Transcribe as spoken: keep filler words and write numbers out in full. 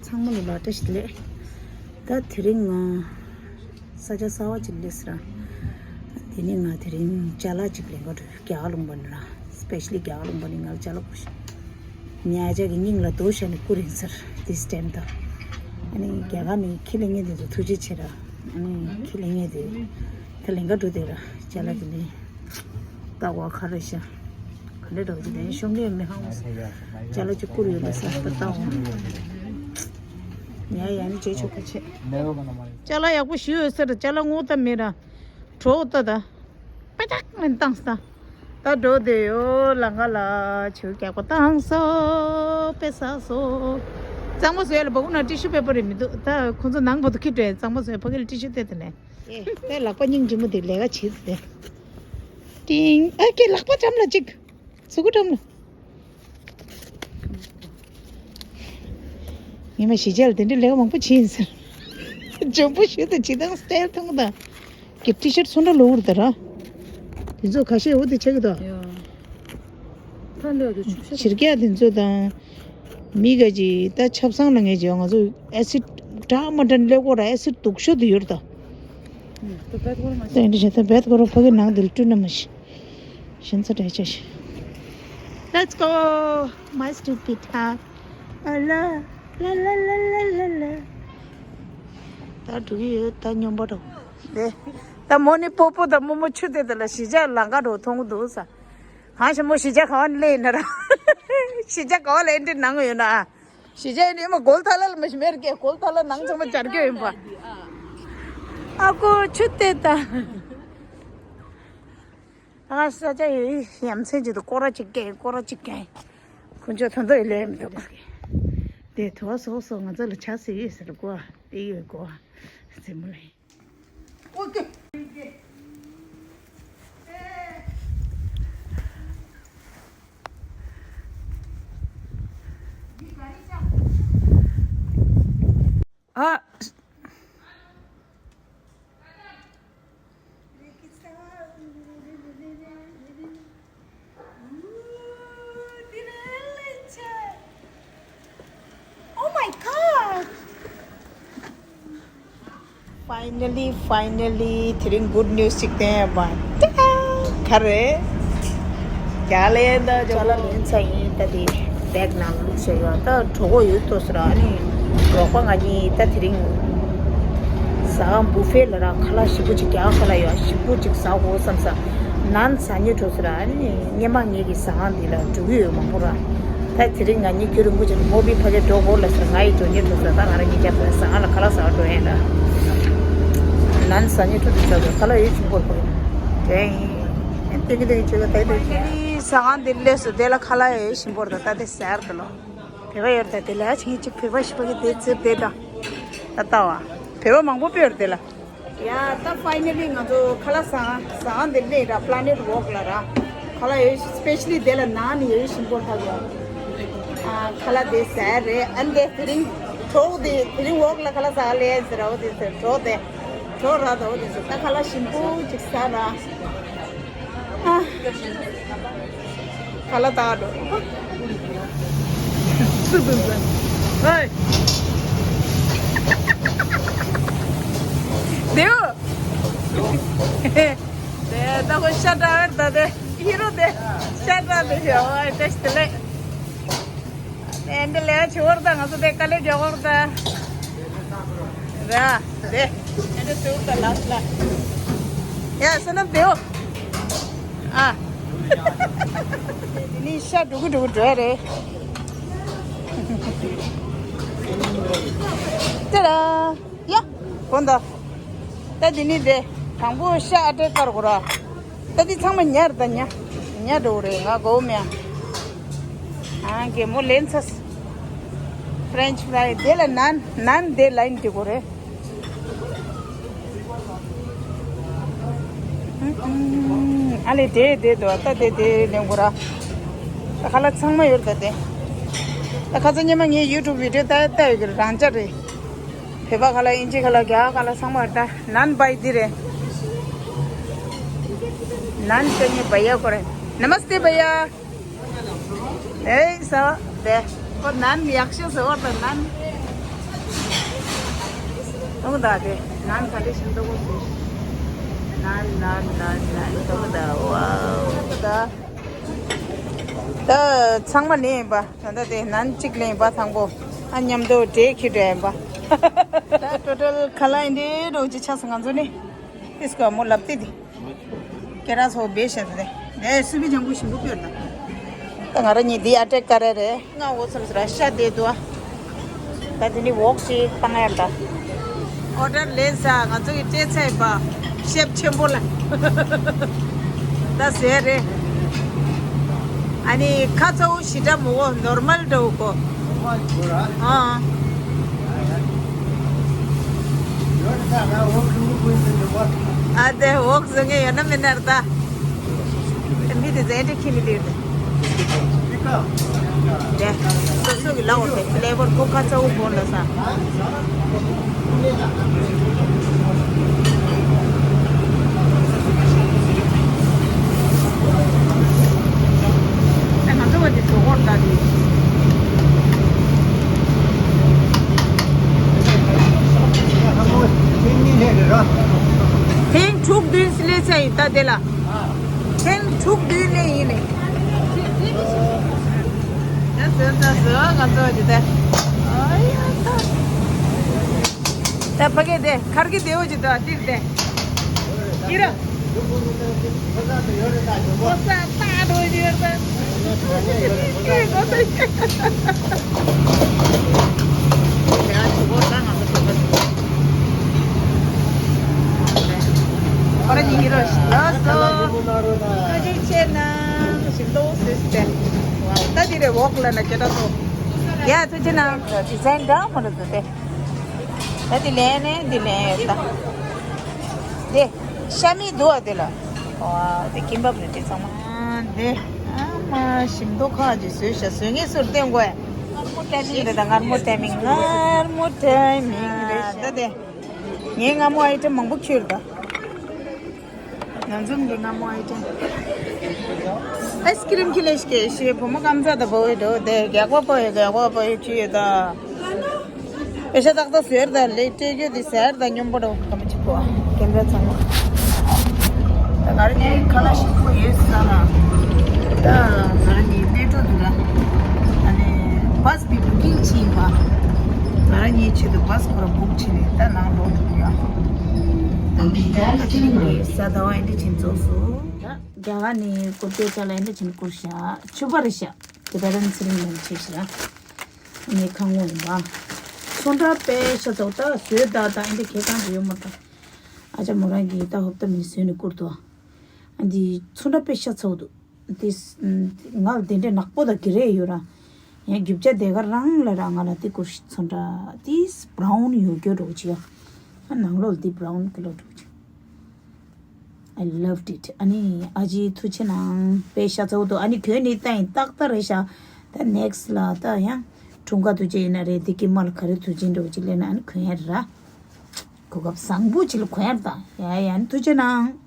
ཚང་མ་ལ་བཀྲ་ཤིས་བདེ་ལེགས། ད་དེ་རིང་ང་ས་ཆ་གསར་པ་ཅིག་སླེབས་སོང་ར། དེ་ནས་ང་དེ་རིང་ཅ་ལག་ཅིག་ལེན་ག་འགྲོ། རྒྱ་གར་ལུང་པ་ནས་ར། སི་པེ་ཤ་ལི་རྒྱ་གར་ལུང་པ་ནས་ང་ལ་ཅ་ལག་དགོས་ཤག་ཉ་ཅག་གི་སྙིང་ལ་རྡོ་བཞག་ནས་བསྐུར་ཡིན་ཟེར། This time ད། ཨ་ནི་རྒྱ་གར་ནས་ཁས་ལེན་མཁན་དེ་ཚོ་ཐུགས་རྗེ་ཆེ་ར། ཨ་ནི་ཁས་ལེན་མཁན་དེ་ད་ལེན་ག་འགྲོ་དེ་ར། ཅ་ལག་དེ་ནས་ལྟ་བ་ག་རེ་ཤག་ག་འདྲ་འདྲ་བོ་ཅིག་དེ་ཤོང་གི་མི་ཧང་། ཅ་ལག་ཅིག་བསྐུར་ཡོད་ལ་ས་ད་ལྟ་བ། ཡ་ཡ་ནི་བྱེད་ཆོག་པ་བྱེད། ཅ་ལག་ཡག་པོ་ཞིག་ཡོད་ཟེར། ཅ་ལག་ངོ་ལྟ་མེད་ར། གྲོགས་ལྟ་ད། པ་ཏག་ལན་བཏང་སྟ། ད་འགྲོ་དེ་ཡོ་ལང་ཀ་ལ་ཆུ་རྒྱག་པ་བཏང་སོ། པེ་ས་སོ། གཙང་མ་བཟོས་ལ་སྦ་ཁུག་ན་ཊི་ཤུ་པེ་པར་རེ་མི་འདུག་ད་ཁོ་ཚོ་ནང་བར་དུ་ཁྱེར་འགྲོ་ཡ། གཙང་མ་བཟོས་ཕ་གི་ལ་ཊི་ཤུ་སྟེར་དེ་ནས། ཨེ་དེ་ལག་པ་སྙིང་རྗེ་མོ་དེ་ལས་ཀ་བྱེད་དེ། ཏིང་། ཨ་ཀེ་ལག་པ་འགྲམ་ལ་ཅིག་གཟུགས་པོ་འགྲམ་ལ། ངས་མ་གཞིས་ཆགས་ལ་དེ་འདྲའི་ལས་ཀ་མང་པོ་བྱས་ཡིན་ཟེར། འཇོན་པོ་ཞུ་དང་བྱེད་སྟངས་སི་ཊལ་མཐོང་དང་། གི་ཊི་ཤར་ཊི་ཚོན་ཁྲ་ལོ་འུར་ད་ར། དེ་ཚོ་ཁ་ཤས་འོ་དེ་ཆགས་ཀྱི་འདུག་ཡ། ཁ་ལོ་དུ་ཆུ་ཤ། ཕྱིར་རྒྱག་དེ་ཚོ་དང་། མི་ག་ཅིག་ད་ཆབ་གསང་ལ་ངས་བྱས་ང་ཚོ་ཨེ་སིད་འདྲ་མ་འདྲ་སླེབས་གོ་ར། ཨེ་སིད་སྡུག་ཤོས་དེ་ཡོད་ད། ད་འདི་བྱས་ད་བེད་གོ་ར་ཕ་གི་ནང་དེ་ལ་བཀྲུས་ན་མ་ཤི། ཞེན་ཚ་དྲན་ཆ་ཤི། Let's go, my stupid car. ཨ་ལ་ལ་ལ། ད་འགྲོ་གི་ཡོད་ད་སྨྱོན་པ་འགྲོ། དེ་ད་མོ་ནི་པོ་པོ་དང་རྨོ་མོ་ཆུ་དེ་དེ་ལ་གཞིས་ཆགས་ལང་ཀ་འགྲོ་མཐོང་གི་འདུག་ས། གང་ཞིག་མོ་གཞིས་ཆགས་ག་བ་ནས་སླེབས་ཡིན་ན་ར། གཞིས་ཆགས་ག་བ་ལ་ཨེ་འདྲི་ནང་ཡོད་ན། གཞིས་ཆགས་ནི་མ་གོལ་ཐ་ལ་ལ་མ་ཞིག་མེར་གེ་གོལ་ཐ་ལ་ནང་ཚང་མ་སྦྱར་རྒྱུ་ཡིན་པ། ཨ་ཁུ་ཆུ་དེ་ད། ང་ས་ཆ་ཡི་ཡ་མཚན་ཅིག་ཏུ་སྐོར་ར་ཅིག་སྐྱེ་སྐོར་ར་ཅིག་སྐྱེ། ཁོ་ཚོ་ད་ལྟ་ཡི་ལས་མི་འདུག་དེ་དུ་བ་སོགས་སོགས་ང་ཚོ་ལ་ཆ་ཟེར་ཡོད་ཟེར་གོ་བ་དེ་ཡོད་གོ་བ་ཟེར་མོ་ལེ། ཨ། Oh my god! Finally, finally, དེ་རིང་good news ཅིག་བསྟན་ཡ་པ། ཏ་ཏ། ག་རེ། རྒྱ་ལས་ད་ཅ་ལག་ལེན་ཚར་ཡིན། ད་དེ་བེག་ནང་བླུགས་བྱས་ཡོད། ད་གྲོད་ཁོག་ཡོད་ཏོ་ཟེར་ཨ་ནི། རོགས་པ་ང་གཉིས་ད་དེ་རིང་ཟ་ཁང་བུ་ཕེ་ལ་ར་ཁ་ལག་ཞིམ་པོ་ཅིག་རྒྱ་གར་ཁ་ལག་ཡོད་ཞིམ་པོ་ཅིག་ཟ་དགོས་བསམ་ས། ནཱན་ཟ་སྙིང་འདོད་ཟེར་ཨ་ནི། སྔོན་མ་ངེད་ཀྱི་ཟ་ཁང་འདི་ལ་འགྲོ་གི་ཡོད་མང་པོ་ར། ད་དེ་རིང་ང་གཉིས་ཁྱོད་རིན་པོ་ཆེ་ལ་མོ་བི་ཕ་གིར་འགྲོ་དགོས་ལ་ཟེར། ང་ཡི་འགྲོ་སྙིང་འདོད་ཟེར། ད་ང་རང་གཉིས་ཀྱང་ཟ་ཁང་ལ་ཁ་ལག་ཟ་བར་འགྲོ་ཡིན་ད། ནཱན་ཟ་སྙིང་འདོད་ཟེར་ཁ་ལག་ཡོད་ཞིམ་པོ་པོ་ཡིན། དེ་ཡིན་ཏེ་གི་ཏེ་གི་ཆོས་ཀ་ད་ཡི་ད་ཡི། ཟ་ཁང་འདི་སླེབས་སོང་། དེ་ལ་ཁ་ལག་ཡོད་ཞིམ་པོ་རེད། ད་ད་དེ་ཟེར་ད་ལོ། བོད་པ་ཡོད་ད་དེ་ལ་ཆིང་ཅིག་བོད་པ་ཞིག་པ་གི་དེ་ཚེ་དེ་ད། ད་ལྟ་བ་བོད་པ་མང་པོ་ཡོད་དེ་ལ། ཡ་ད་ཕའི་ནལ་ལི་ང་ཚོ་ཁ་ལག་ཟ་ཟ་འདི་ནས་ར་པ་ལ་ནེཊ་ཝོག་ལ་ར། ཁ་ལག་ཡོད་སི་པེ་ཤ་ལི་དེ་ལ་ནང་ནས་ཡོད་ཞིམ་པོ་ལྷག་ཡོད། ཨ་ཁ་ལག་དེ་ཟ་རེད། ཨ་འདི་དེ་རིང་གྲོགས་དེ་དེ་རིང་ཝོག་ལ་ཁ་ལག་ཟ་ལས་ཟེར་ར། འོ་དེ་ཟེར་གྲོགས་དེ་གྲོགས་ར་ད་འོ་དེ་ཟེར། ད་ཁ་ལག་ཞིམ་པོ་ཅིག་ཟ་ར། ཨ། ཁ་ལག་ད་འགྲོ། སུ་དུ་ཟ། ཧེ། དེའོ། དེ་ད་ཁོ་ཤ་འདྲ་བར་ད་དེ་ཧི་རོ་དེ་ཤ་འདྲ་དེ་ཡོད། ཨ་ཏེ་ཤ་དེ་ལེ། དེ་འདི་ལས་ཆེ་བར་ད་ང་ཚོ་དེ་དཀའ་ལས་རྒྱག་བར་ད། ར། དེ། ཨེ་འདྲ་ཟེར་བ་ལ་ལ། ཡ་བསོད་ནམས་བདེའོ། ཨ། དེ་ནི་ཤ་འགྲོ་གི་འགྲོ་གི་འགྲོ་ཡ་རེད། ཏེ་ར། ཡ། གོང་ད། ད་དེ་ནི་དེ། དང་པོ་ཤ་ཨ་ཏྲེ་དཀར་གོ་ར། ད་འདི་ཚང་མ་ཉར་ད་ཉ། ཉ་འགྲོ་རེད། ང་གོ་མེད། ཨ་གེ་མོ་ལེན་ཚ། ཕྲེན་ཆི་ཕ་རའི་དེ་ལ་ནཱན། ནཱན་དེ་ལ་ཡིན་དེ་གོ་རེད། ཨ་ལེ་དེ་དེ་དོ་ད་དེ་དེ་ལེན་གོ་ར། ད་ཁ་ལག་ཚང་མ་ཡོད་ད་དེ། ད་ཁ་ཚ་སྔོན་མ་ངའི་ཡུ་ཊུབ་བི་ཌི་ཡོ་ད་ལྟ་ཡོད་གི་རང་ཅག་རེད། བོད་པ་ཁ་ལག་ཨིན་ཇི་ཁ་ལག་རྒྱ་གར་ཁ་ལག་ཚང་མ་ད་ནཱན་བྷའི་འདི་རེད། ནཱན་ཅ་ཉེ་བྷ་ཡ་ཀོ་རེ། नमस्ते भैया। ཨེ་ས་དེ་ཁོ་ནཱན་ཡག་ཤོས་ཟེར་བ་ད་ནཱན། ཨོ་ད་དེ་ནཱན་ག་འདྲ་ཞིག་འདུག་གོ་ཟེར། ནཱན་ནཱན་ནཱན་ནཱན་ཨོ་ད་ཝའོ། ད་ད་ཚང་མ་ནི་ཡིན་པ། ད་ད་དེ་ནཱན་གཅིག་ལེན་པ་ཚང་པོ་ཨ་མཉམ་དུ་འདྲེས་ཁྱི་འདྲ་ཡིན་པ། ད་ཊོ་ཊལ་ཁ་ལག་འདི་འདྲ་ཅིག་ཆགས་སོང་ང་ཚོ་ནི། ཨིས་ཀ་མོ་ལབ་ཏི་དི། ཁྱེད་རང་ཚོ་བེ་ཤ་དེ་དེ་སུ་བི་ལྗང་གུ་ཞིམ་པོ་སྤྱོད་ད། ད་ང་རང་གཉིས་འདི་ཨ་ཏྲེ་ཀ་རེ་རེད། ང་འོ་ཚོར་ཚོར་ཤ་དེ་དུ་ཨ། ད་དེ་ནི་འོག་ཞིག་བཏང་ཡར་ད། ཨོ་ཌར་ལེན་ས་ང་ཚོ་གི་སྤྲད་ཚར་ཡིན་པ། ཤེབ་ཆེན་པོ་ལ། ད་ཟེར་རེད། ཨ་ནི་ཁ་ཚ་བོ་ཞི་དྲག་མོ་བོ་ནོར་མལ་འདྲ་བོ་གོ། ཨ། ཨ་དེ་འོག་བཟོ་ངེས་ཡོད་ན་མིན་ན་ར་ད། མི་དེ་ཟས་འདྲ་ཁྱི་མི་དེ་རེད། དེ་སོ་སོ་གི་ལ་འོ་དེ་ཕི་ལེ་བར་ཁོ་ཁ་ཚ་བོ་བོར་ལ་ས། ང་ཚོ་བ་དེ་དོ་ཁོར་ལྟ་དུས། ཐེངས་དྲུག་བདུན་སླེབས་ཚར་ཡིན་ད་དེ་ལ། ཐེངས་དྲུག་བདུན་ནས་ཡིན་ནས། ད་ཟོས་ད་ཟོས་ང་ཚོ་འདི་ད། ཨ་ཡ་ད། ད་ཕ་གི་དེ་ཁར་གི་དེ་འོ་ཅི་ད་ཏིར་དེ། ཡིན་ར། ཁོ་ས་ད་འགྲོ་ཡོད་ད། ཁོ་ས། ཁོ་ར་ཉིན་གྱི་རོ་ཞིག་ལགས་སོ། ཐུགས་རྗེ་ཆེ་གནང་། ཞིམ་ཏོག་སིས་ཏེ། ད་དེ་རེ་འོག་ལ་ན་ཁྱེད་ད་སོ། ཡ་ཐུགས་རྗེ་གནང་། ཌི་ཛའིན་འདྲ་མོ་རེད་འདུག་སྟེ། ད་དེ་ལེན་ནས་འདི་ལེན་ད། དེ་ཤ་མིག་འདུག་ཨ་དེ་ལ། ཨོ་དེ་ཀིམ་པབ་རེད་དེ་ཚང་མ། ཨ་དེ་ཨ་མ་ཞིམ་མདོག་ཁ་ཅིག་བཟོས་ཤག་བཟོས་ངེས་སུར་བསྟན་དགོས། མངར་མོ་ཊའི་མིང་རེད་ད། མངར་མོ་ཊའི་མིང་། མངར་མོ་ཊའི་མིང་རེད་ཤག་ད་དེ་ངའི་མངར་མོ་ཨའི་ཊེམ་མང་པོ་ཁྱོད་རེད་ད། ནང་འཛོམས་ཀྱི་མངར་མོ་ཨའི་ཊེམ། ཨའི་སི་ཀི་རིམ་ཁྱི་ལས་ཤིག་ཤེས་བུ་མོ་སྐམ་ཚ་དང་བོ་ཡོད་འགྲོ་དེ་རྒྱག་པ་པོ་ཡོད་རྒྱག་པ་པོ་ཡོད་ཁྱི་ཡོད་ད། པེ་ཤ་ཏག་ཏག་ཟེར་ད་ལེགས་སྤྲད་རྒྱུ་དེ་ཟེར་ད་སྙོམས་པོ་འགྲོ་གམ་ཅི་པོ་ཀེམ་ར་ཚང་མ། ད་ང་རང་གཉིས་ཁ་ལག་ཞིག་ཁུར་ཡོད་ས་ན། ད་ང་རང་གཉིས་མེ་ཏྲོ་འདུག་ལ། ཨ་ནི་བྷ་སི་དེ་བུ་ཀིང་བྱས་ཡིན་པ། ང་རང་གཉིས་ཆེད་དུ་བྷ་སི་ཁོ་ར་བུག་བྱས་ནས་ད་ནང་འགྲོ་འདུག་ཡ། ད་ང་གཉིས་ས་ཟླ་བ་ཨེ་འདྲ་ཕྱིན་རྫོགས་སོ། ད་རྒྱ་གར་ནས་སྐོར་སྐྱོད་ཅག་ལ་ཨེ་འདྲ་ཕྱིན་སྐོར་ཤ་ཆུ་བར་ཤ་དེ་བ་རན་ཚེ་རིང་ལ་ཆེ་ཤ། ངའི་ཁང་ངོ་ཡིན་པ། ཚོན་ཁྲ་དཔེ་ཤ་ཚ་བོ་ད་བཟོས་ད་ད་ཨེ་འདྲ་ཁེ་གང་རེ་ཡོད་མ་ད། ཨ་ཅག་མོ་རང་གིས་ད་ཧོབ་ཏ་མི་བཟོས་ནས་བསྐུར་ཏོ། ཨ་འདི་ཚོན་ཁྲ་དཔེ་ཤ་ཚ་བོ་འདུག་འདི་ང་ལ་དེ་འདྲའི་ནག་པོ་དང་གི་རེ་ཡོད་ར། ཡང་རྒྱུ་ཆ་དེ་ག་རང་ལ་ར་ང་ལ་འདི་བསྐུར་ཤིག་ཚོན་ཁྲ་འདི་བྷ་རའུན་ཡོད་རྒྱུ་འགྲོ་ཅིག་ཡ། ཨ་ནང་ལོགས་འདི་བྷ་རའུན་ཀི་ལོ་འགྲོ་ཅིག I loved it. ཨ་ནི་ཨ་ཅེ་ཐུགས་རྗེ་གནང་། དཔེ་ཤ་ཚ་བོ་འདུག་ཨ་ནི་གྱོན་ནི་ད་ཡིན་ཏག་ཏག་རེད་ཤག་ད་ནེག་སི་ལ་ད་ཡང་འཁྲུངས་སྐར་དུས་ཆེན་ཡིན་ན་རེད། འདི་ཀི་མ་ལ་ག་རེ་དུས་ཆེན་འགྲོ་ཅིག་ལེན་ན་ཨ་ནི་གྱོན་ཡ་རེད་ར། གོ་སྐབས་བཟང་པོ་ཅིག་ལ་གོན་ཡ་ད། ཡ་ཡ་ནི་ཐུགས་རྗེ་གནང་།